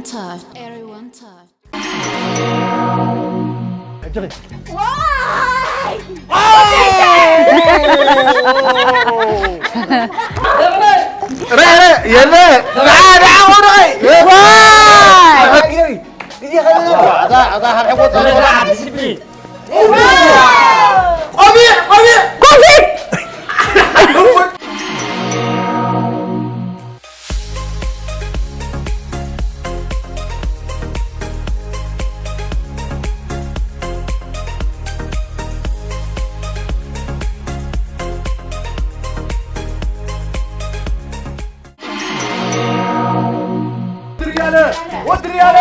Touch. Everyone touch. እጅኺ ዋይ ረ ረ የለ ደዓ ደዓ ቆልዑ ዋይ ግዜ ከለና ኣዛ ኣዛ ካብ ሕጎ ዲስፕሊን ቆቢዕ ቆቢዕ ኮንፊት ወድሪ ያለ ወድሪ ያለ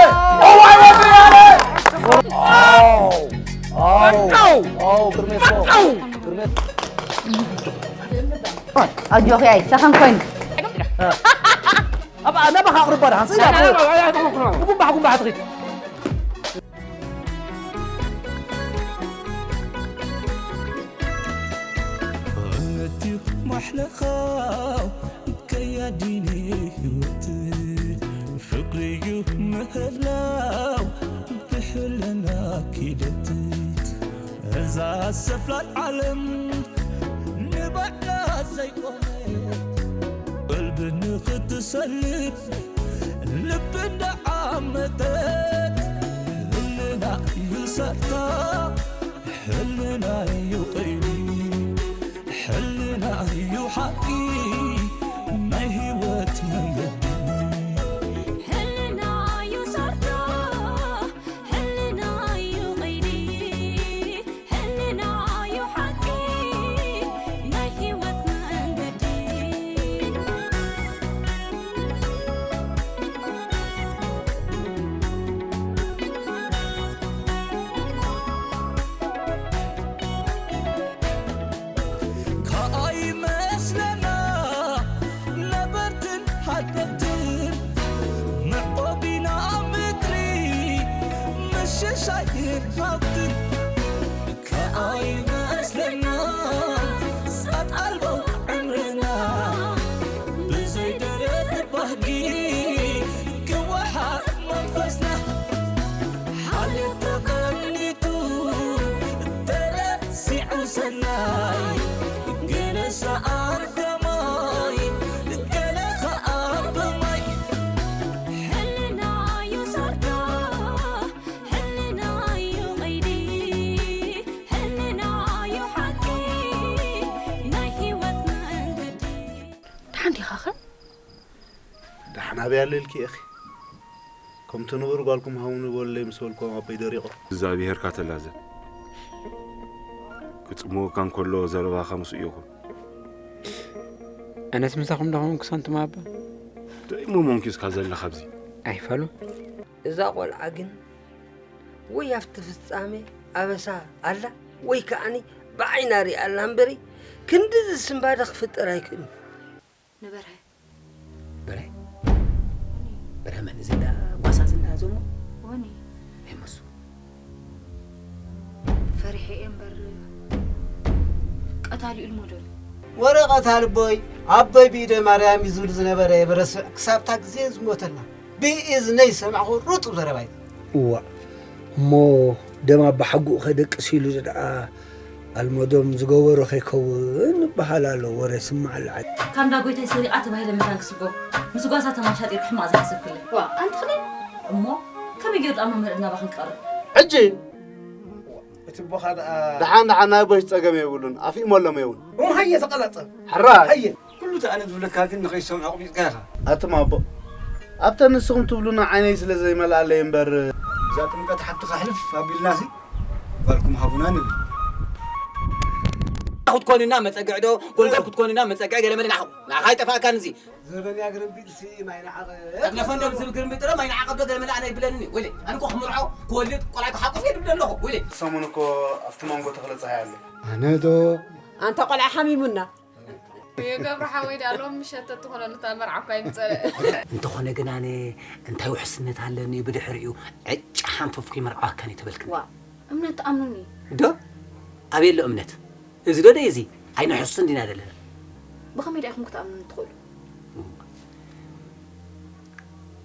እዋይ ወድሪ ያለ ኣው ኣው ግርሜት ግርሜት ኣጆኺ ኣይ ሰኸን ኮይኑ ኣብ ናባኻ ኣቕርባ ደሓን ስእላ ጉንባሕ ጉንባሕ ትኺድ እምነትዩ ማሕለኻው ከያዲኒ ህይወት ፍቕሪዩ ምህላው ብሕልና ኪደት እዛ ሰፍላል ዓለም ንባዕላ ዘይኮነት ቀልቢ ንኽትሰልብ ልቢ እንዳዓመተት ህልና እዩ ሳታ ሕልና እዩ ቐይዲ ሕልና እዩ ሓቂ ናይ ህይወት መንገዲ ሕልና እዩ ሳርታ ሕልና እዩ ቐይዲ ሕልና እዩ ሓቂ ናይ ህይወት መንገዲ ከኣይመስለና ነበርትን ሓደግትን መዕቆቢና ምድሪ ምሽሻይን ሃብትን ከኣይመስለና ሳት ኣልቦ ዕምርና ብዘይ ደረት ባህጊ ክወሓጥ መንፈስና ሓልዮት ተቐኒቱ ተረሲዑ ሰናይ ገለ ሰኣን ከማይ ገለ ኸኣ ብማይ ሕልና እዩ ሳርታ ሕልና እዩ ቐይዲ ሕልና እዩ ሓቂ ናይ ህይወት መንገዲ ደሓን ዲኻኸ? ደሓን ኣበይ ኣሎ ኢልኪ ኢኺ? ከምቲ ንቡር ጓልኩም ሃውኒ በሉለይ ምስ በልክዎም ኣቦይ ደሪቖም። እግዚኣብሄርካ ተላዘብ። ክጽምወካ እንከሎ ዘረባኻ ምስኡ ይኹን። ኣነስ ምሳኹም ዶ ኾንኩ ሳንቱም ኣባ? ደይሞ መንኪስካ ዘለኻ ኣብዚ። ኣይፋሉ። እዛ ቆልዓ ግን ወይ ኣብቲ ፍጻሜ ኣበሳ ኣላ ወይ ከኣኒ ብዓይና ሪኣ ኣላ እምበሪ ክንድዚ ስንባደ ክፍጠር ኣይክእልን። ንበርሀ በርሀ በርሀ መን እዚ እንዳ ጓሳ እዚ እንዳ ዞሞ ወኒ ሄመሱ ፈሪሐ እየ እምበር ቀታሊኡ ልሞዶል ወረ ቀታልቦይ ኣቦይ ብኢደ ማርያም እዩ ዝብል ዝነበረ የበረስዕ ክሳብታ ግዜ ዝሞተላ ብኢዝነይ ዝሰማዕኹ ርጡብ ዘረባ እዩ። እዋእ እሞ ደም ኣባሓጉኡ ከደቅስ ኢሉ ደኣ ኣልመዶም ዝገበሮ ከይከውን ይበሃል ኣሎ ወረ ስማዕ ኣላ ዓዲ። ካብ እንዳ ጎይታይ ሰሪቓ ተባሂለ መታን ክስጎ ምስ ጓሳ ተማሻጢርኪ ሕማቕ ዝሓሰብክለይ። ዋእ ኣንቲ ክልል እሞ ከመይ ገይሩ ደኣ መምህር እናባኽን ክቐርብ። ሕጂ እቲ ኣቦኻ ደኣ ደሓን ደሓን ናይ ኣቦይ ጸገም የብሉን ኣፍኢሞሎም እየ እውን። እሞ ሃየ ተቐላጸ። ሕራይ። ሃየ። ኩሉ እቲ ኣነ ዝብለካ ግን ንኸይሰምዑ ኣቕቢጽካ ኢኻ። ኣቱም ኣቦ ኣብተን ንስኹም ትብሉና ዓይነይ ስለ ዘይመልኣለይ እምበር። እዛ ጥምቀት ሓንቲ ከሕልፍ ኣቢልናሲ ጓልኩም ሃቡና ንብል። ክትኮኑና መጸግዕ ዶ ጎልጎል ክትኮኑና መጸግዕ ገለመለ ናኹ ናኻ ይጠፋእካን እዚ ዘበን ያግርምቢጥ ሲ ማይ ንዓቐብ። ጠቅለፈ እንዶ ብዝብል ግርምቢጥ ጥረ ማይ ንዓቐብ ዶ ገለመለ ኣነ ይብለኒ ወይለ ኣነ እኮ ክምርዖ ክወልድ ቆልዓ ክሓቁፍ እየ ድብል ኣለኹ ወይለ ሰሙን እኮ ኣብቲ መንጎ ተኽለ ፀሃይ ኣሎ ኣነ ዶ ኣንታ ቆልዓ ሓሚሙና የገብረ ሓወይ ደኣ ሎም ምሸት ተትኾነሉ እታ መርዓ እኳ ይምጸእ። እንተኾነ ግን ኣነ እንታይ ውሕስነት ኣለኒ ብድሕሪኡ ዕጫ ሓንፈፍኩ ይመርዓዋካን እዩ ተበልክኒ። ዋ እምነት ትኣምኑኒ። ዶ ኣበይ ኣሎ እምነት? እዚ ዶ ደይ እዚ ኣይንሕሱን ዲና ዘለና። ብኸመይ ደኣ ኢኹም ክትኣምኑኒ ትኽእሉ?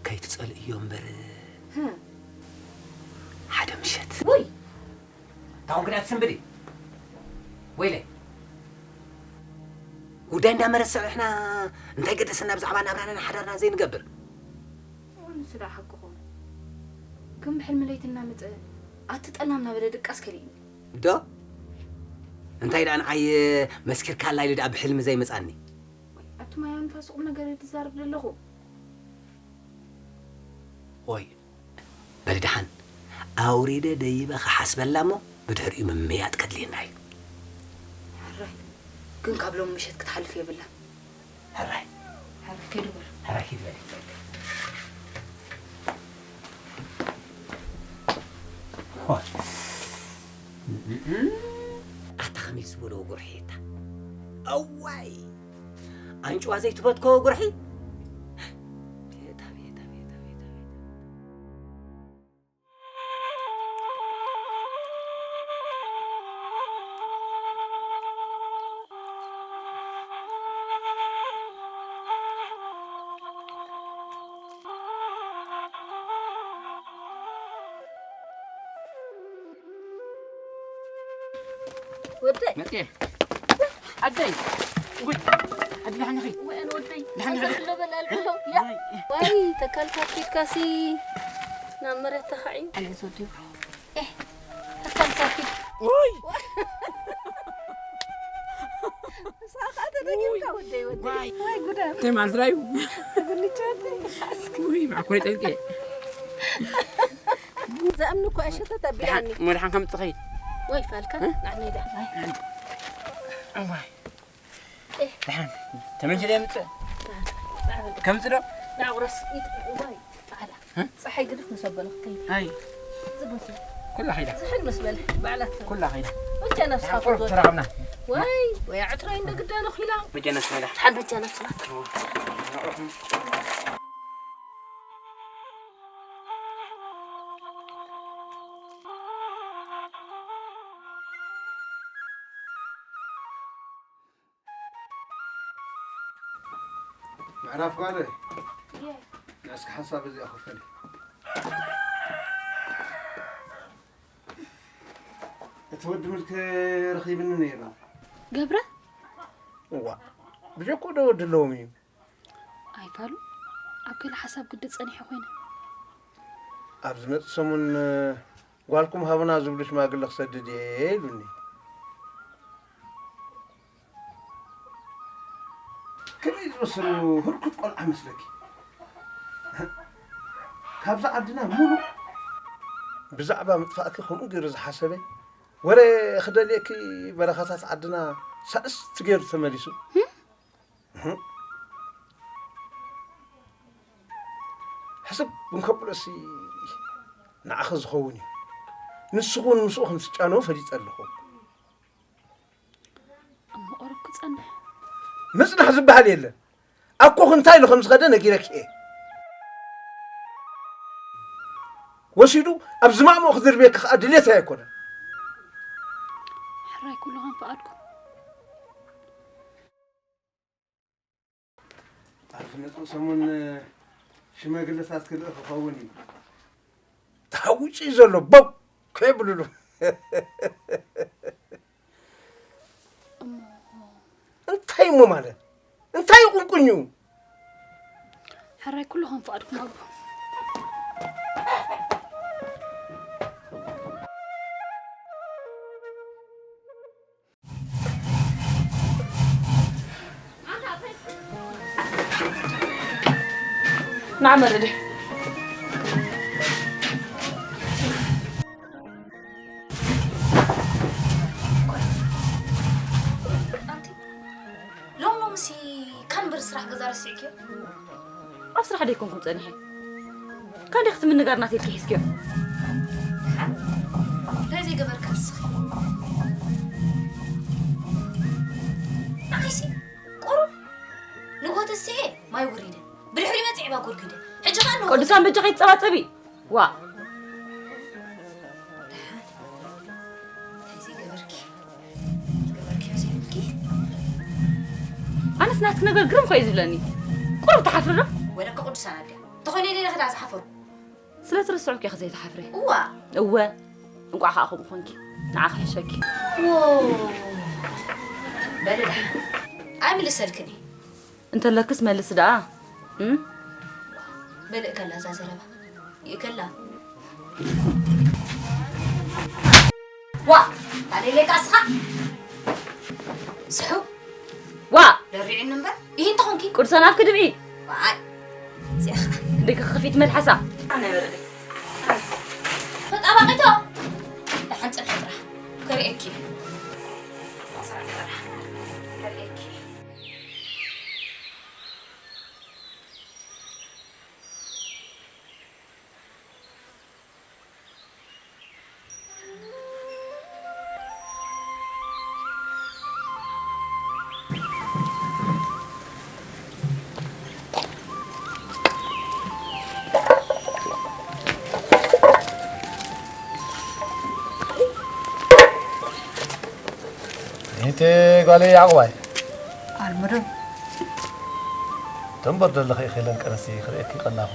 ከይት ትጸልእዮ እምበር። ሓደ ምሸት። ውይ! ታውን ግዳ ትስንብዲ? ወይለ። ጉዳይ እንዳመረሰዕ እሕና እንታይ ገደሰና ብዛዕባ ናብራና ሓዳርና ዘይንገብር? ንሱ ደኣ ሓቅኹም። ግን ብሕልሚ ለይቲ እናመጸ ኣትጠላም እናበለ ድቃስ ከሊእኒ። ዶ? እንታይ ደኣ ንዓይ መስኪርካላ ኢሉ ደኣ ብሕልሚ ዘይመጻኒ? ኣቱም ኣያ ንፋስ ቁም ነገር እየ ዝዛረብ ዘለኹ። ኦይ፣ በሊ ደሓን ኣውሪደ ደይበ ክሓስበላ እሞ ብድሕሪኡ ምምያጥ ከድልየና እዩ። ሕራይ፣ ግን ካብ ሎም ምሸት ክትሓልፍ የብላ። ሕራይ። ሕራይ፣ ከይዱ በሉ። ሕራይ፣ ኪድ በሊ። ኦይ። ኣታ ከመይ ዝበሎ ጉርሒታ። ኣዋይ! ኣንጭዋ ዘይትበትኮ ጉርሒ። ቤታ፣ ቤታ፣ ቤታ፣ ቤታ፣ ቤታ። ወደይ። መጤ። ኣደይ። ጉድ። ኣደ ደሓን ኢኺ? ወይን ወደይ። ደሓን ኢኺ? ኣሎ በል፣ ኣሎ በል፣ ኣሎ። ያ። ዋይ። ዋይ፣ ተካልካ ኪድካሲ ናብ መሬት ተኻዒ። ኣለ ዞዲ። ኤህ፣ ተካልካ ኪድ። ውይ። ምሳኻ ተደጊምካ ወደይ፣ ወደይ። ዋይ። ዋይ ጉዳ። እንታይ ማለት ድዩ? ጉልቻ ወደይ። ውይ፣ ማዕኮይ ጠልቄ። ዘእምኒ እኮ እሸተት ኣቢላኒ። ደሓን፣ እሞ ደሓን ከም ትኸይድ። ወይ ፋልካ፣ እ? ንዓነይ ደኣ። እዋይ። እህ። ደሓን፣ ተመልሼ ዶ የምጽእ? ደሓን፣ ደሓን። ከምጽእ ዶ? ደሓን፣ ቁረስ። ኢት-፣ እዋይ፣ ጻዕዳ። እ? ጸሓይ ግድፍ ምስ ኣበለ ክትከይድ። ኣይ። ዝጎሲ። ኩላ ኸይዳ። ዝሕል ምስ በለ፣ ባዕላ ትፈርድ። ኩላ ኸይዳ። ብቻ ነብስኻ ደሓን ቁሩብ ክትወጽእ። ተራኸብና። ወይ፣ ወይ፣ ዕትሮይ እንደ ግዳ ነኺላ። በጃ ነብስኻ ኢላ። ደሓን በጃ ነብስኻ። እዋ። ምዕራፍ ጓለ፣ እየ። ንስኪ ሓንሳብ እዚኣ ክፈሊ። እቲ ወዲ ምልኪ ረኺብኒ ነይሩ። ገብረ? እዋ፣ ብጀኮ ዶ ወዲ ኣለዎም እዩ? ኣይፋሉ፣ ኣብ ገለ ሓሳብ ግዲ ጸኒሐ ኮይነ። ኣብ ዝመጽእ ሰሙን ጓልኩም ሃቡና ዝብሉ ሽማግለ ክሰድድ እየ ኢሉኒ። ከመይ ዝመሰሉ ህርኩት ቆልዓ መስለኪ? ካብዛ ዓድና ሙሉእ ብዛዕባ ምጥፋእኪ ከምኡ ገይሩ ዝሓሰበ፣ ወረ ክደልየኪ በረኻታት ዓድና ሳእስቲ ገይሩ ተመሊሱ። እህ። ሕስብ እንከብሎሲ ንዓኺ ዝኸውን እዩ። ንስኺ እውን ምስኡ ከም ትጫነው ፈሊጠ ኣለኹ። እሞ ቁሩብ ክጸንሕ። ምጽናሕ ዝበሃል የለን። ኣኮኺ እንታይ ኢሉ ከም ዝኸደ ነጊረኪ እየ። ወሲዱ ኣብ ዝማእምኦ ክድርብየኪ ከኣ ድሌተይ ኣይኮነን። ሕራይ ኩሉ ከም ፍቓድኩም። ኣብ ዝመጽእ ሰሙን ሽማግለታት ክልእኽ ክኸውን እዩ። ተሃዊጹ እዩ ዘሎ፣ በው ከይብሉሉ። እንታይ እሞ ማለት? እንታይ ቁንቁኝ እዩ? ሕራይ ኩሉ ከም ፍቓድኩም ኣቦ። ንዓ መረደ። ኣንቲ፣ ሎም ሎምሲ ካንበር ስራሕ ገዛ ረሲዕክዮ? ኣብ ስራሕ ደይኮንኩን ጸኒሐ። ካሊእ ክትምንጋር ናተይ ኢልኪ ሒዝክዮ። እንታይ ዘይገበርካ ንስኺ? ንዓይሲ ቁሩብ ንግሆ ተሲኤ ማይ ውሪደ። ብድሕሪ መጺዕ ባጎድጉደ። ሕጂ ኸኣ ንግሆ ቅዱሳን በጃ ከይትጸባጸቢ። ዋ። እንታይ ዘይገበርኪ? ዝገበርኪዮ ዘይብልኪ? ኣነስ ናትኪ ነገር ግርም ኮዩ ዝብለኒ። ቁሩብ ትሓፍሪ ዶ? ወለከ ቅዱሳን ኣድያ። ተኾነ ኢለ ክዳ ዝሓፈርኩ። ስለ ትርስዑ ኪ ዘይትሓፍሪ? እዋ። እወ። እንቋዕ ከዓ ከምኡ ኮንኪ። ንዓ ክሕሸኪ። ዎ። በልዳ። ኣይምልሰልክን እየ። እንተለክስ መልስ ደኣ። እም? በልእ ከላ እዛ ዘረባ። ይእከላ። ዋ። ታዲያ ኢለካ እስኻ። ስሑ። ዋ! ደሪዕኒ እምበር። ይህን ተኾንኪ። ቁርሰን ኣብ ክድብኢ። ዋይ። እዚኣ ኸዓ። እንዴ ከኸፊት መልሓሳ። ተጣባቂቶ። ደሓን ጽንሒ ጥራሕ። ከርእየኪ። ከርእየኪ። እንቲ ጓለይ ያዕቆባይ ኣልምዶ ደንበር ዘለኺ ኢኺ ኢለን ቀነሲ ክርእየኪ ቀናኹ።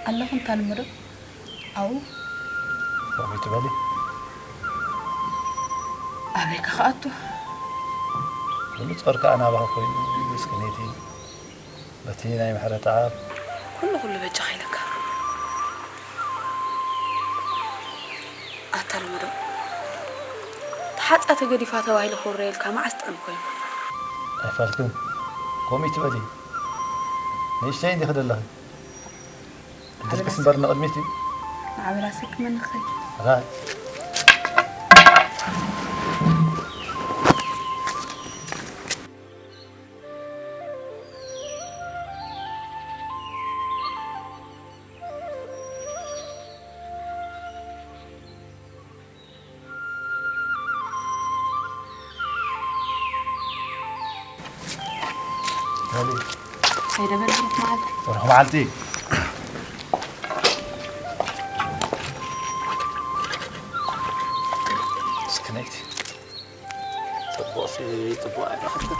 ኣለኹም ታልምዶ ኣብኡ ከምኡ ትበሊ። ኣበይ ክኣቱ ብንጾር ከኣ ናባኺ ኮይኑ ምስክነይቲ በቲ ናይ ምሕረት ኣብ ኩሉ ኩሉ በጃኻ ኢለካ ኣታ ልምዶ ተሓፃ ተገዲፋ ተባሂሉ ክውረየልካ መዓስ ጥዕም ኮይኑ ኣይፋልክን ከምኡ ትበሊ። ንእሽተይ እንዲኺ ደለኺ ዕድልክስ እምበር ንቕድሚት እዩ። ማዕበል ኣሰክመኒ ክኸይድ ራይ ከይደ በል ብሩኽ መዓልቲ ብሩኽ መዓልቲ እስክነይቲ ጽቡቕ ጽቡቕ ኣይረኸብትን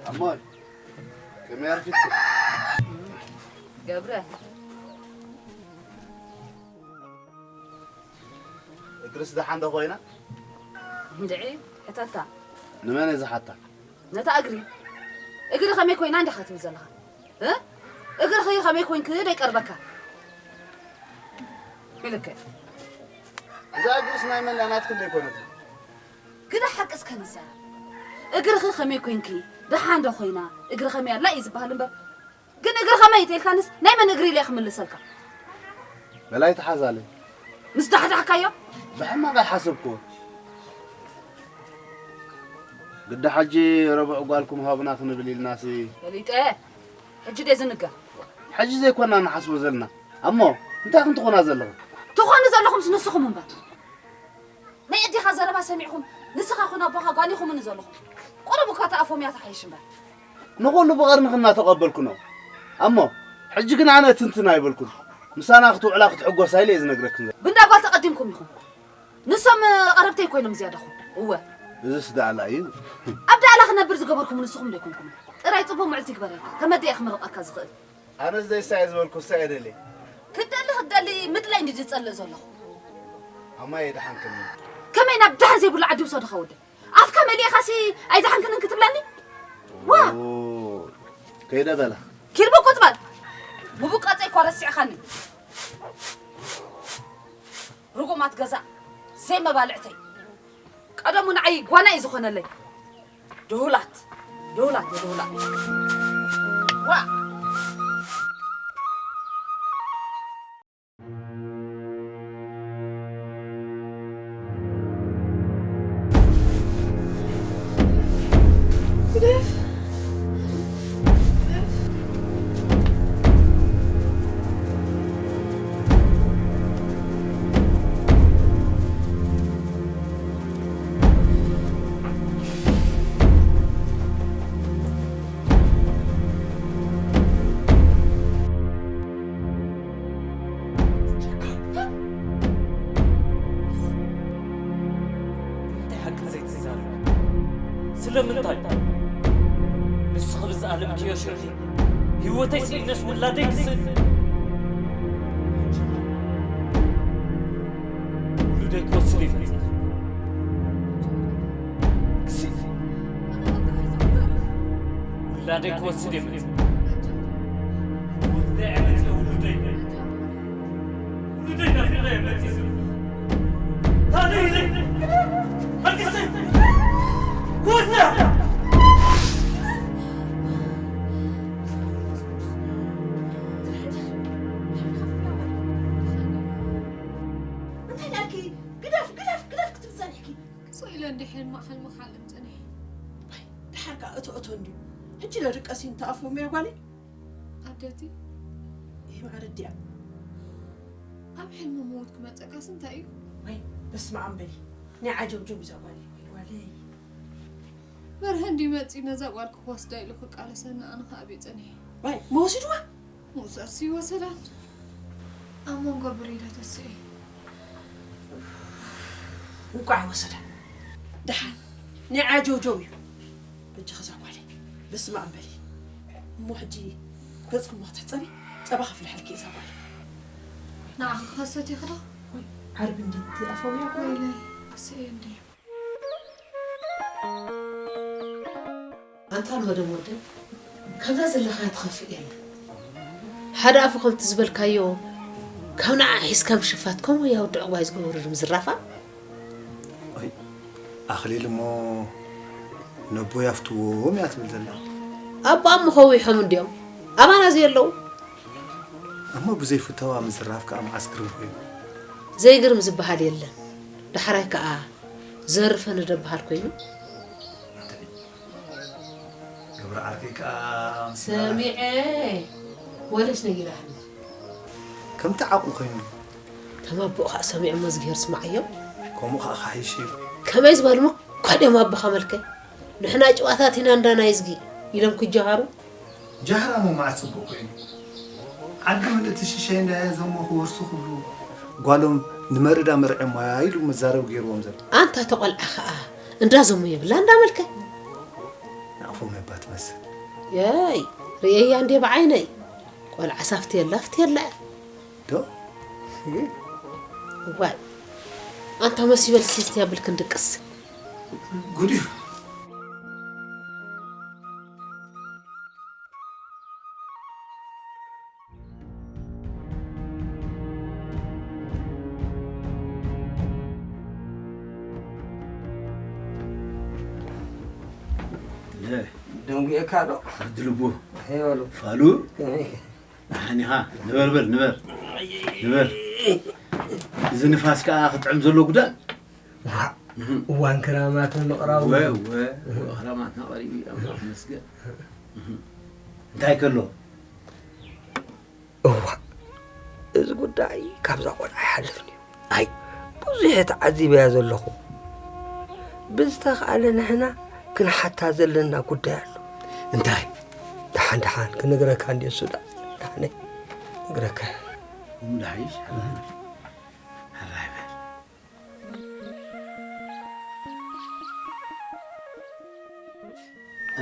ኣሞይ ከመይ ኣርፊድኩም? ገብረ እግርስ ደሓን ዶ ኮይና? እንድዒ ሕተታ ንመን እየ ዝሓታ? ነታ እግሪ እግሪ ከመይ ኮይና እንዲኻ ትብል ዘለኻ እ? እግርኺ ከመይ ኮይንክ ደይቀርበካ ኢልከ እዛ እግርስ ናይ መን እያ? ናትክን ደይኮነት? ግዳ ሓቂ እስከ ንዛረብ እግርኺ ከመይ ኮይንኪ ደሓን ዶ ኮይና እግሪ ከመይ ኣላ እዩ ዝበሃል እምበር ግን እግሪ ከመይ ተልካንስ ናይ መን እግሪ ኢለ ክምልሰልካ በላይ ተሓዛለይ ምስ ዳሕዳሕካዮ ብሕማቕ ኣይሓሰብክዎ ግዲ ሓጂ ረቡዕ ጓልኩም ሃቡና ክንብል ኢልናሲ ፈሊጠ ሕጂ ደ ዝንገር ሕጂ ዘይኮና ንሓስቦ ዘለና እሞ እንታይ ክንትኾና ዘለኹ ትኾኑ ዘለኹምስ ንስኹም እምበር ናይ ኣዴኻ ዘረባ ሰሚዕኹም ንስኻ ኹን ኣቦኻ ጓኒኹምኒ ዘለኹም ቁሩብ እኳ ተኣፎም እያ ትሓይሽ እምበር ንኹሉ ብቐርንኽና ተቐበልኩ ነው እሞ ሕጂ ግን ኣነ ትንትን ኣይበልኩን ምሳና ክትውዕላ ክትሕጎሳ ኢለ እየ ዝነግረክን ዘሎ ብእንዳ ጓል ተቐዲምኩም ኢኹም ንሶም ቐረብተይ ኮይኖም ዝያዳኹም እወ እዝስ ዳዕላ እዩ ኣብ ዳዕላ ክነብር ዝገበርኩም ንስኹም ዶ ይኮንኩም ጥራይ ፅቡቅ ምዕልቲ ግበረልካ ከመደ እየ ክምርቐካ ዝኽእል ኣነስ ዘይሳየ ዝበልኩ እሳ እየ ደልየ ክደሊ ክትደሊ ምድላይ እንዲ ዝፀልእ ዘለኹ ኣማየ ደሓንክኒ ከመይ ናብ ደሓን ዘይብሉ ዓዲ ውሰድኻ ወደ ኣፍካ መሊእኻሲ ኣይደሓንክንን ክትብለኒ ዋ ከይደ በላ ኪድ ብቁፅ በል ምብቃፀይ እኳ ረሲዕኻኒ ርጉማት ገዛ ዘይመባልዕተይ ቀደሙ ንዓይ ጓና እዩ ዝኾነለይ ድሁላት ድሁላት ድሁላት ዋ ሓቂ ዘይትዛረብ? ስለምንታይ? ንስኺ ብዝኣለምክዮ ሽርሒ ህይወተይ ስኢነስ ውላደይ ክስእን? ውሉደይ ክወስድ እየ መፂእ። ክሲ-፣ ውላደይ ክወስድ እየ መፂእ። ክወስድ እየ መፂእ ውሉደይ። እንታይ ዳልኪ ግደፍ ግደፍ ግደፍ ክትብል ጸኒሕኪ? ስቕ ኢለ እንዲ ሕልማ ሕልሚ ክሓልም ጸኒሐ። ባይ፣ ድሓር ከኣ እቶ እቶ እንድዩ። ሕጂ ዶ ድቀሲ እንተኣፎምያ ጓለይ? ኣደቲ፣ ይህባ ረዲኣ። ኣብ ሕልሚ ምዉት ክመጸካስ እንታይ እዩ? ወይ በስመ ኣብ በሊ። ናይ ዓጀብጀብ እዛ ጓል ወይ ጓለይ። በርሀ እንዲ መጺ ነዛ ጓል ክወስዳ ኢሉ ክቃለሰኒ ኣነ ከኣ ኣብየ ጸኒሐ። ወይ መወሲድዋ? ምውሳድሲ ይወሰዳን ኣብ መንጎ ብሪዳ ተስኢ። እንቋዕ ወሰዳ። ደሓን ናይ ዓጀውጀው እዩ። በጃኺ እዛ ጓለይ በስመ ኣብ በሊ። እሞ ሕጂ ገፅኪ እሞ ክትሕፀቢ ፀባ ከፍልሐልኪ እዛ ጓለይ። ንዓኺ ክኸሰት ይኽእላ። ዓርቢ እንዲ ትኣፎም እያ ጓለይ። ወይለይ ኣስኤ እንዲ ኣንታ ንወደም ወደም ከምዛ ዘለኻያ ትኸፍእ የለን። ሓደ ኣፉ ከምቲ ዝበልካዮ ካብ ንዓ ሒዝካ ምሽፋት ከምኡ እያ ወዲ ዕቑባይ ዝገበሩ ድም ዝራፋ። ኣይ ኣኽሊል እሞ ነቦይ ኣፍትዎም እያ ትብል ዘላ። ኣቦኣም ኸዊሖም እንድዮም ኣባና ዘየለዉ። እሞ ብዘይ ፍተዋ ምዝራፍ ከኣ መዓስ ግርም ኮይኑ። ዘይግርም ዝበሃል የለን። ዳሕራይ ከኣ ዘርፈ ንደበሃል ኮይኑ። ግብረ ዓርከይ ከኣ ምስ ሰሚዐ ወለሽ ነጊራህኒ። ከምቲ ዓቑ ኮይኑ። ከም ኣቦኡ ከኣ ሰሚዖ መዝጊሄር ስማዓዮ። ከምኡ ከኣ ክሓይሽ እዩ። ከመይ ዝበሉ ምኳ ድዮም ኣቦኻ መልከ? ንሕና ጭዋታት ኢና እንዳ ናይዝጊ ኢሎም ክጀሃሩ። ጃህራ እሞ መዓት ጽቡቕ ኮይኑ። ዓዲ ምልእቲ ሽሻይ እንዳያ ዘሞ ክወርሱ ክብሉ ጓሎም ንመርዳ መርዕሞያ ኢሉ መዛረቢ ገይርዎም ዘሎ። ኣንታ ተቖልዓ ኸኣ እንዳ ዘሙ የብላ እንዳ መልከ። ንኣፎም ነባ ትመስል። የይ ርእየያ እንዴ ብዓይነይ። ቆልዓ ሳፍቲ የላ ፍቲ የላ። ዶ? ዋይ ኣንታ መሲበል ቴስቲ ያብል ክንድቅስ። ጉድ እዩ። ደንጉየካ ዶ? ኣድልቡ ሄበሉ ፋሉ ደሓን ኢኻ? ንበር በል ንበር ንበር። እዚ ንፋስ ከኣ ክጥዕም ዘሎ ጉዳእ። እዋን ክራማት ንምቕራቡ ወ ወ ክራማትና ቀሪቡ እዩ። ኣምላኽ ይመስገን። እንታይ ከሎ? እዋ እዚ ጉዳይ ካብዛ ቆልዓ ኣይሓልፍን እዩ። ኣይ ብዙሕ ተዓዚበያ ዘለኹ። ብዝተኻእለ ንሕና ክንሓታ ዘለና ጉዳይ ኣሎ። እንታይ? ደሓን ደሓን ክነግረካ እንድየ ሱዳ። ደሓነይ ነግረካ። እሙ ደሓይሽ ሓራይ በል።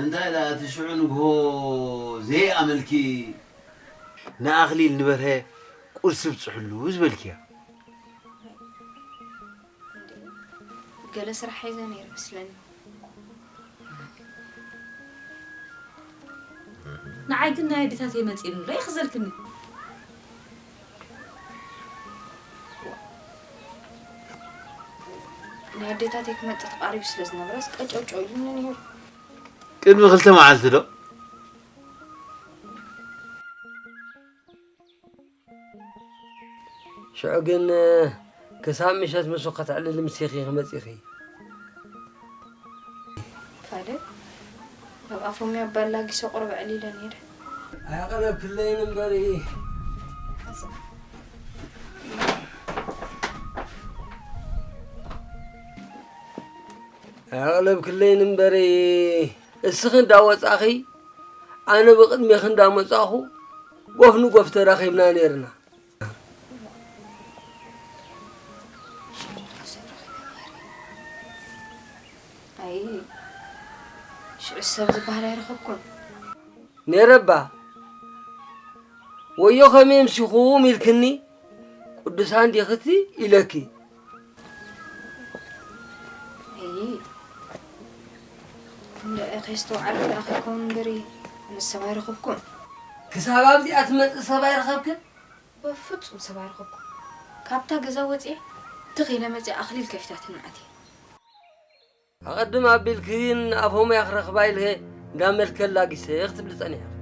እንታይ ደኣ እቲ ሽዑ ንግሆ ዘይኣመልኪ ንኣኽሊል ንበርሀ ቁርሲ ብጽሕሉ ዝበልክያ? ገለ ስራሕ ሒዘ ነይረ መስለኒ። ንዓይ ግን ናይ ኣዴታተይ መጺእኒ ኣሎ ይኽዘልክኒ። ናይ ኣዴታተይ ክመጽእ ተቓሪቡ ስለ ዝነበረስ ቀጨውጨው ኢሉኒ ነይሩ። ቅድሚ ክልተ መዓልቲ ዶ? ሽዑ ግን ክሳብ ምሸት ምስኡ ከተዕልሊ ምስ ኢኺ ክመጺኺ። ካልእ ናብ ኣፎምያ ኣባላጊሰ ቁሩብ ኣዕሊለ ነይረ። ኣያቐለብክለይን እምበሪ። ኣያቐለብክለይን እምበሪ። እስኺ እንዳወጻኺ ኣነ ብቕድሜኺ እንዳመጻኹ ጎፍ ንጎፍ ተራኺብና ነይርና። ኣይ፣ ሽዑ ሰብ ዝበሃል ኣይረኸብኩን። ነይረ እባ። ወዮ ከመይ ኣምሲኹም ኢልክኒ፣ ቅዱሳን ዲኽቲ ኢለኪ። ኣይ፣ እንድዒ ከይስተውዓልኩ ደኣ ከይከውን እምበሪ፣ ኣነስ ሰብ ኣይረኸብኩን። ክሳብ ኣብዚኣ ትመጽእ ሰብ ኣይረኸብክን? በፍጹም ሰብ ኣይረኸብኩን። ካብታ ገዛ ወጺኤ ትኽ ኢለ መጺኣ ኣኽሊል ከፊታትኒ ኣትየ። ኣቐድም ኣቢልክን ኣፎምያ ክረኽባ ኢልኸ እንዳ መልከ ላጊሰ ክትብሊ ጸኒሕኺ።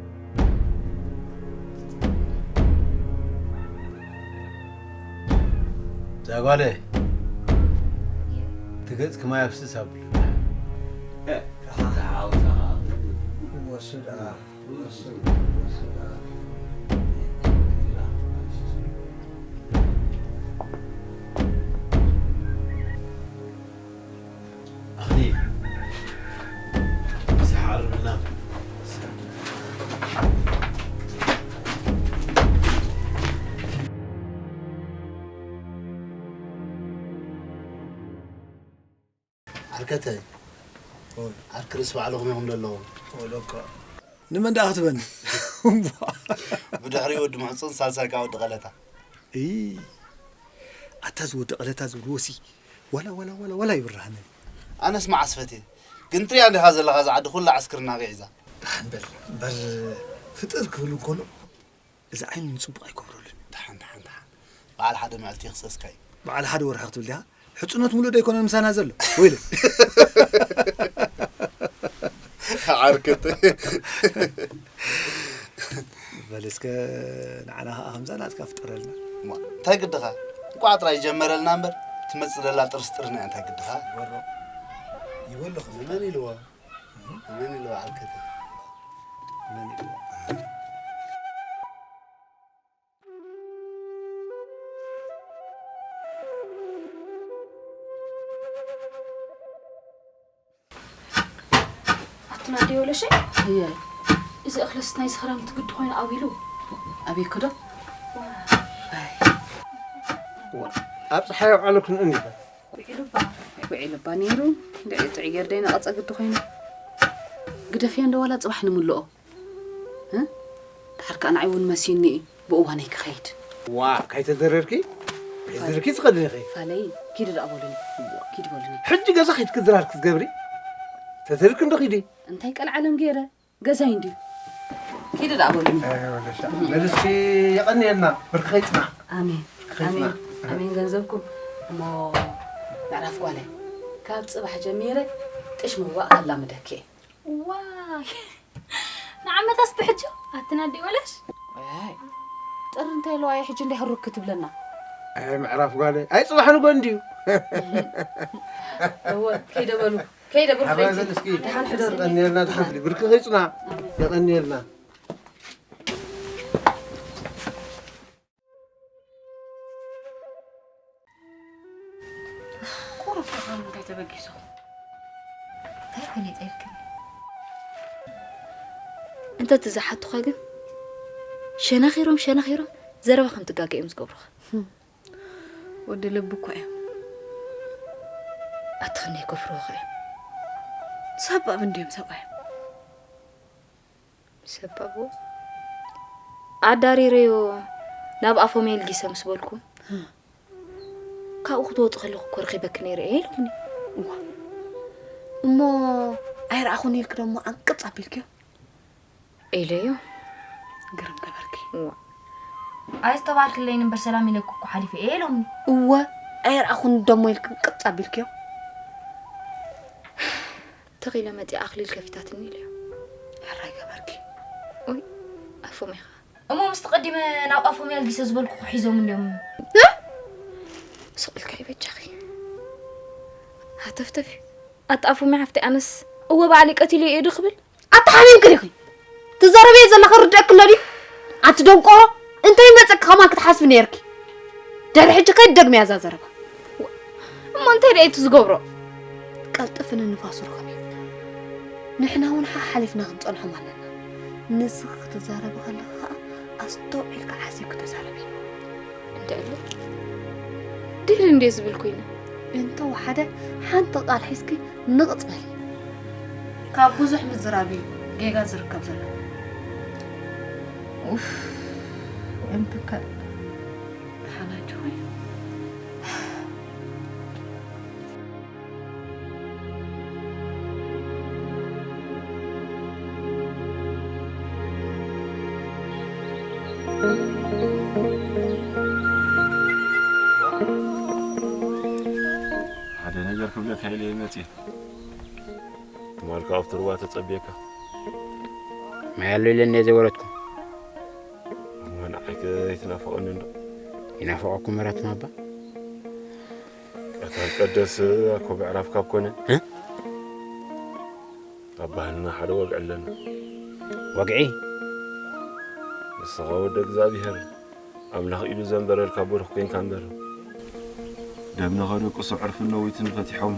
እዛ ጓለይ፣ እቲ ገጽኪ ማይ ኣፍስስ ኣብሉ። ወስድ፣ ኣ፣ ወስድ፣ ወስድ፣ ኣ። ኣኽሊል፣ ሰሓር ምናምን። ዓርከተይ፣ ኦይ። ዓርኪ ርእሲ ባዕልኹም ኢኹም ዘለኹም። ወለካ። ንመን ደኣ ክትበኒ? ብድሕሪኡ ወዲ ምሕጹን ሳልሳይ ከኣ ወዲ ቀለታ። እይ፣ ኣታ እዚ ወዲ ቀለታ ዝብልዎ ሲ፣ ዋላ፣ ዋላ፣ ዋላ፣ ዋላ ይብርሃኒ። ኣነስ መዓስ ፈትየ። ግን ትሪኣ እንዲኻ ዘለኻ እዛ ዓዲ ኩላ ዕስክርና ቂዒዛ። ደሓን በል፣ እምበር ፍጥር ክብል እንከሎ፣ እዚ ዓይኑ ንጽቡቕ ኣይኮምረሉን። ደሓን፣ ደሓን፣ ደሓን። በዓል ሓደ መዓልቲ ይኽሰስካ እዩ። በዓል ሓደ ወርሒ ክትብል ዲኻ? ሕጽኖት ሙሉእ ዶ ኣይኮነን ምሳና ዘሎ? ወይለ። ዓርከት። በል እስከ ንዓና ኸኣ ከምዛ ናትካ ፍጠረልና። እማ፣ እንታይ ግድኻ? እንቋዕ ጥራይ ጀመረልና እምበር፣ ትመጽእ ዘላ ጥርስ ጥርና እንታይ ግድኻ? ይበሎ። ይበሎ ኸ። መን ኢልዋ? መን ኢልዋ ዓርከት? መን ኢልዋ? ኣትና ኣደይ ወለሸይ? እየ። እዚ እኽለስ ናይ ዝኽረምቲ ግዲ ኮይኑ ኣዊሉ። ኣበይኩ ዶ? ኣይ። ዋ፣ ኣብ ፀሓይ ኣውዓለኩም እንዲኻ? ውዒሉ እባ። ውዒሉ እባ ነይሩ። እንድዒ ጥዑይ ጌር ደይነቐጸ ግዲ ኮይኑ። ግደፍዮ እንዶ ዋላ ጽባሕ ንምልኦ። እ? ድሓር ከኣ ንዓይ እውን መሲኒ እዩ፣ ብእዋነይ ክኸይድ። ዋ፣ ካይተደረርኪ? ካይተደረርኪ ትኸድኒ ኢኺ። ፋለይ፣ ኪዲ ደኣ በሉኒ። ኪዲ በሉኒ። ሕጂ ገዛ ከይትኪ ድራር ክትገብሪ? ተደርኪ እንዶ ኪዲ። እንታይ ቀልዓለም ገይረ? ገዛይ እንድዩ። ኪዲ ደኣ በሉኒ። ኣይ፣ ወለሻ። በልስኪ የቐንየልና፣ ብርኪ ከይጽናዕ። ኣሜን። ብርኪ ከይጽናዕ። ኣሜን። ኣሜን ገንዘብኩም። እሞ ምዕራፍ ጓለይ፣ ካብ ጽባሕ ጀሚረ ጥሽ ምዋእ ከላምደኪ እየ። ዋይ! ንዓመታስ ብሕጂ ኣትና ኣደይ ወለሽ? ኣይ፣ ጥሪ እንታይ ኣለዋ እየ ሕጂ እንደ ህሩክ ክትብለና? ኣይ፣ ምዕራፍ ጓለይ። ኣይ፣ ጽባሕ ንጎ እንድዩ። እወ፣ ከይደ በሉ። ከይደ በሉ ሓባይ በል እስኪ። ደሓን ሕደሩ። የቐንየልና፣ ደሓን ብሊ። ብርኪ ከይጽናዕ። የቐንየልና። ቁሩብ ጥቕሚ እንታይ ተበጊሱ? እንታይ ፈሊጠ ኢልክኒ? እንተ እቲ ዝሓቱኻ ግን ሸነኺሮም፣ ሸነኺሮም ዘረባ ከም ትጋገ እዮም ዝገብሩኻ። ህም። ወዲ ልቢ እኮ እዮም። ኣቲ ክንደይ ከፍርሁኻ እዮም። ሰባብ እንድዮም ሰብኣዮም። ሰባቡ ኣዳሪረዮ ናብ ኣፎም የልጊሰ ምስ በልኩ፣ ህ። ካብኡ ክትወፂ ከለኹ እኮ ረኺበኪ ነይረ እየ ኢሎምኒ። እዋ። እሞ ኣይረኣኹን ኢልኪ ደሞ ዓንቅፅ ኣቢልክዮ? ኢለዮ። ግርም ገበርኪ። እዋ። ኣይስተባልክለይን እምበር ሰላም ኢለኪ እኮ ሓሊፈ እየ ኢሎምኒ። እወ፣ ኣይረኣኹን ደሞ ኢልኪ ቅፅ ኣቢልክዮ? ትኽ ኢለ መፂኣ ኣኽሊል ከፊታትኒ ኢለዮ። ሕራይ ገበርኪ። ኡይ፣ ኣፎም ኢኻ። እሞ ምስቲ ቀዲመ ናብ ኣፎም ያልጊሰ ዝበልኩ ሒዞም እንዲዮም። እ? ስቕ ኢልካ ይበጃኺ። ሃተፍተፊ። ኣታ ኣፎም ሓፍተይ ኣነስ እወ ባዕለይ ቀቲለዮ እየ ዶ ክብል? ኣታ ሓሚምኪ ዲኺ? ትዛረብዮ ዘለኺ ርድኣኪ ኣሎ ድዩ? ኣንቲ ደንቆሮ፣ እንታይ መጸኪ ከማን ክትሓስቢ ነይርኪ? ድሕሪ ሕጂ ከይትደግምያ እዛ ዘረባ። እሞ እንታይ ደኣ እቲ ዝገብሮ? ቀልጥፊ ንንፋሱ ርኸብዮ። ንሕና እውን ሓሓሊፍና ክንጸንሖም ኣለና። ንስኺ ክትዛረቢ ከለኺ ኸኣ ኣስተውዒልኪ ሓሲብኪ ተዛረቢ። እንታይ ኣሎ? ድሕሪ እንድየ ዝብል ኮይነ። እንተ ወሓደ ሓንቲ ቃል ሒዝኪ ንቕጽ በሊ። ካብ ብዙሕ ምዝራብ እዩ ጌጋ ዝርከብ ዘሎ። ኡፍ፣ እንተካ ደሓን ኣጆኺ። ሓደ ነገር ክብለካ ኢለ እየ መፅየ። ትማል ካብ ኣብቲ ሩባ ተጸብየካ። ማይ ኣሎ ኢለ እንደ ዘይወረድኩ። እሞ ንዓይ ከይትናፍቐኒ እንዶ? ይናፍቐኩም ምራት ማባ? ቀታል ቀደስ ኣኮ ምዕራፍ ካብ ኮነ። እ? ኣብ ባህልና ሓደ ወግዒ ኣለና። ወግዒ? ንስኻ ወደ እግዚኣብሔር ኣምላኽ ኢሉ ዘንበረልካ ብሩኽ ኮይንካ እምበር። ደምነ ከደቅሱ ዕርፍን ነዊትን ፈቲሖም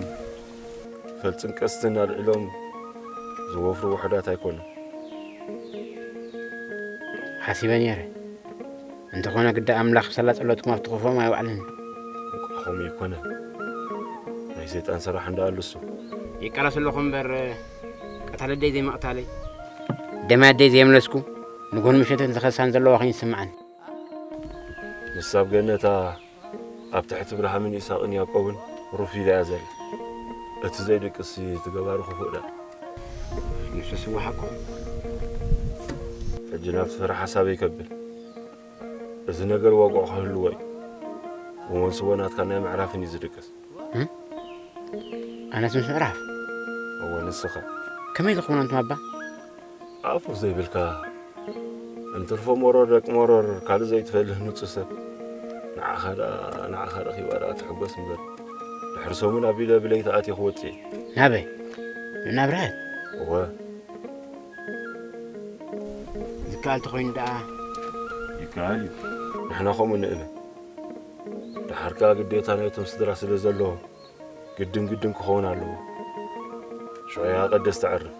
ፈልጽን ቀስትን ኣልዒሎም ዝወፍሩ ውሑዳት ኣይኮኑን። ሓሲበ ነይረ። እንተኾነ ግዳ ኣምላኽ ብሰላ ጸሎትኩም ኣብቲ ክፉኦም ኣይውዓልን። እንቋዕ ከምኡ ኣይኮነን። ናይ ሰይጣን ስራሕ እንዳ ኣሉ እሱ። ይቃለስ ኣለኹ እምበር፣ ቀታል ኣደይ ዘይምቕታለይ፣ ደም ኣደይ ዘየምለስኩ፣ ንግሆን ምሸትን ዝኸሳን ዘለዋ ኸይኑ ይስምዓኒ። ንሳ ኣብ ገነታ ኣብ ትሕቲ እብርሃምን ይስሐቅን ያዕቆብን ሩፍ ኢላ እያ ዘላ። እቲ ዘይድቅስ እቲ ገባሩ ክፉእ ደኣ። ንሱስ ይወሓቆ። ሕጂ ናብቲ ፍረ ሓሳበይ ከብል። እዚ ነገር ዋግኦ ክህልዎ እዩ። ብመንስቦ ናትካ ናይ ምዕራፍን እዩ ዝድቅስ። እም? ኣነስ ምስ ምዕራፍ? እወ፣ ንስኻ። ከመይ ዝኸውን ኣንቱም ኣባ? ኣፉ ዘይብልካ፣ እንትርፎ መሮር ደቂ መሮር ካልእ ዘይትፈልህ ንጹህ ሰብ። ንዓኻ ደኣ፣ ንዓኻ ረኺባ ደኣ ትሕጎስ እምበር። ድሕሪ ሰሙን ኣቢለ ብለይቲ ኣትየ ክወጽእ እየ። ናበይ? ንናብርሃት? እወ። ዝከኣል ተኾይኑ ደኣ? ይከኣል እዩ። ንሕና ከምኡ ንእመን። ደሓር ከኣ ግዴታ ናይቶም ስድራ ስለ ዘለዎ፣ ግድን ግድን ክኸውን ኣለዎ። ሽዑ እያ ቀደስ ተዕርፍ።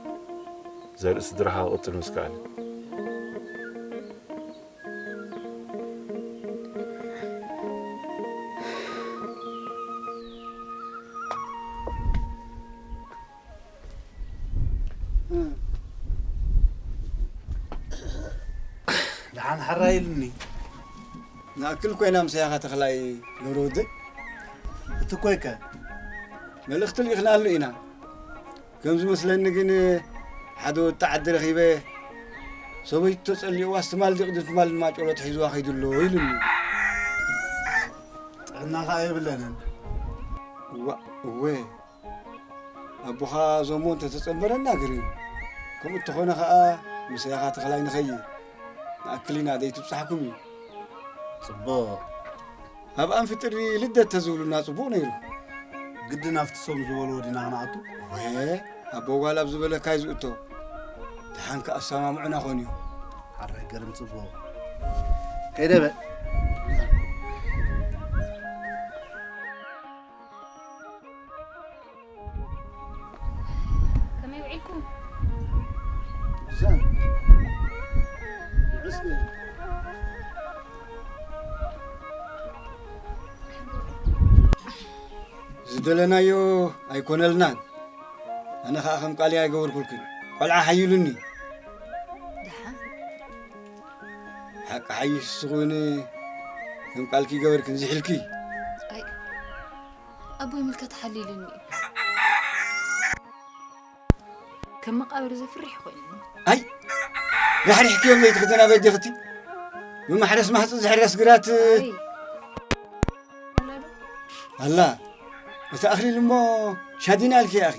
ዘርኢ ስድራኻ ክቕጽል ምስ ከኣለ። ደሓን ሓራይ ኢሉኒ። ንኣክል ኮይና ምሳኻ ተኽላይ ገብረ ወደይ። እቲ ኮይከ? መልእኽቲ ልኢኽናሉ ኢና። ከም ዝመስለኒ ግን ሓደ ወዲ ዓዲ ረኺበ፣ ሰበይቱ ተጸሊእዋስ ትማል ድዩ ቅድም ትማል ድማ ጨሎት ሒዝዋ ከይዱ ኣሎ ኢሉኒ። ጥዕናኻ የብለንን። እዋ፣ እወ። ኣቦኻ ዞሞ እንተተጸንበረና ግርም። ከምኡ እንተኾነ ኸኣ ምሳኻ ተኽላይ ንኸይድ። ንኣክል ኢና ደይትብጻሕኩም እዩ። ጽቡቕ። ኣብ ኣንፊ ጥሪ ልደት ተዝብሉና ጽቡቕ ነይሩ። ግድን ኣብቲ ሶም ዝበልዎ ዲና ክንኣቱ? ወየ፣ ኣቦ ጓል ኣብ ዝበለካ እዩ ዝእቶ። ደሓን ከኣ ኣሰማምዑና ኾን እዩ። ሓራይ ገርም ጽቡቕ። ከይደ በል። ከመይ ውዒልኩም? ሰላም። ይመስገን። ዝደለናዮ ኣይኮነልናን። ኣነ ኸኣ ከም ቃልይ ኣይገበርኩልክን። ቆልዓ ሓይሉኒ። ደሓን። ሓቂ ሓይሽ ስኹን ከም ቃልኪ ገበርክን ዝሕልኪ። ኣይ፣ ኣቦይ ምልከት ሓሊሉኒ እዩ። ከም መቃብር ዘፍርሕ ኮይኑ። ኣይ፣ ራሕሪሕክዮም ዘይትኽደና በጀኽቲ። ብማሕረስ ማህፂ ዝሕረስ ግራት። ኣይ። ኣላ ዶ? ኣላ። እቲ ኣኽሊል እሞ ሻዲና ኢልኪ ኣኺ።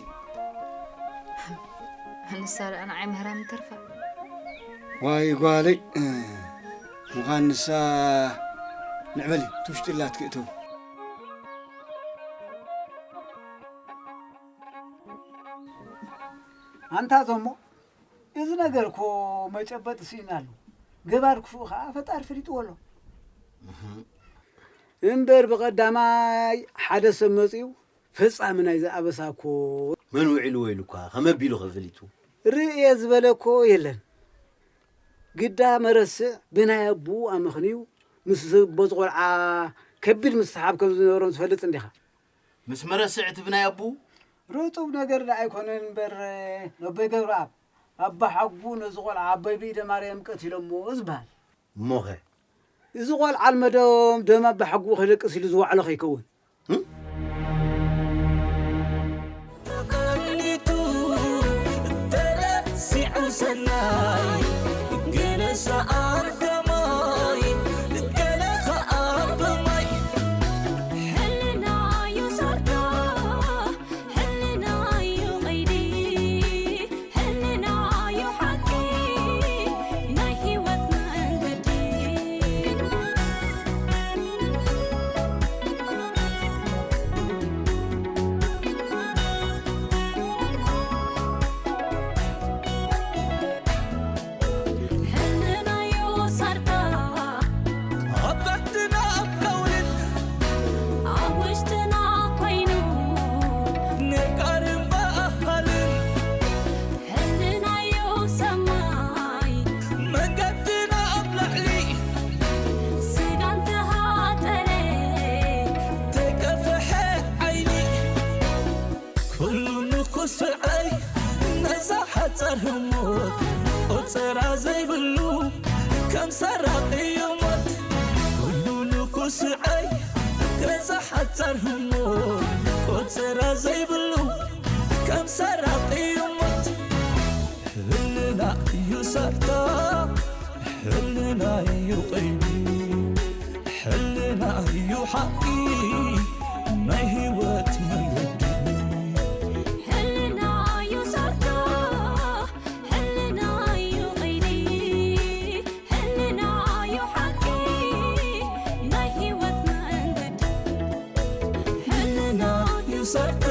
ንሳ ደኣ ንዓይ ምህራም ተርፋ። ዋይ ጓለይ። ምዃን ንሳ ንዕበሊ ትውሽጢ ኣላትኪ እተው። ኣንታ ዞሞ፣ እዚ ነገር እኮ መጨበጢ ስኢና ኣሎ። ገባር ክፉእ ኸዓ ፈጣሪ ፈሊጥዎ ኣሎ። እምበር ብቐዳማይ ሓደ ሰብ መጺኡ ፈጻሚ ናይዚ ኣበሳ እኮ መን ውዒልዎ ኢሉ እኳ ከመ ኣቢሉ ከ ፈሊጡ? ርእየ ዝበለ እኮ የለን። ግዳ መረስዕ ብናይ ኣቦኡ ኣመኽንዩ ምስ በዚ ቆልዓ ከቢድ ምስሕሓብ ከም ዝነበሮም ትፈልጥ እንዲኻ። ምስ መረስዕ እቲ ብናይ ኣቦኡ? ርጡብ ነገር ደኣ ኣይኮነን እምበር፣ ነቦይ ገብረኣብ ኣባ ሓጉ ነዚ ቆልዓ ኣቦይ ብኢደ ማርያም ቀቲሎሞ ዝበሃል። እሞኸ? እዚ ቆልዓ ልመዶም ደም ኣባ ሓጉ ከደቅስ ኢሉ ዝወዓሎ ከይከውን። እም? ተቐኒቱ ተረሲዑ ሰናይ፣ ገለ ሰኣር ከማይ፣ ገለ ኸኣ ብማይ። ሕልናዩ ሳርካ፣ ሕልናዩ ቐይዲ፣ ሕልናዩ ሓቂ ናይ ህይወት መንገዲ። ሕልናዩ ሳርካ ኣብ ታሕትና ኣብ ቀውልን ኣብ ውሽጥና ኮይኑ ነቃርን በኣሃልን ሕልናዩ ሰማይ መንገድና ኣብ ላዕሊ ስጋ እንተሃጠረ ተቀፍሐ ዓይኒ ኩሉ ንኹስዐይ ነዛ ሓጻር ህሞት ቆጸራ ዘይብሉ ከም ሰራቂ ሞት ኩሉ ንኹስዐይ ነዛ ሓጻር ህሞት ቆጸራ ዘይብሉ ከም ሰራቂ ሞት ሕልና እዩ ሳርታ ሕልና እዩ ቀይዲ ሕልና እዩ ሓቂ ናይ ህይወት መንገዲ ሕልና እዩ ሳርታ ሕልና እዩ ቀይዲ ሕልና እዩ ሓቂ ናይ ህይወት መንገዲ ሕልና እዩ ሳርታ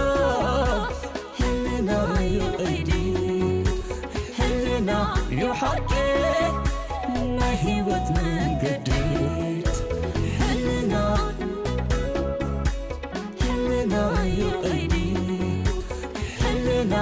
ሕልና እዩ ቀይዲ ሕልና እዩ ሓቂ ናይ ህይወት መንገዲ ሕልና ሕልና እዩ ቀይዲ ሕልና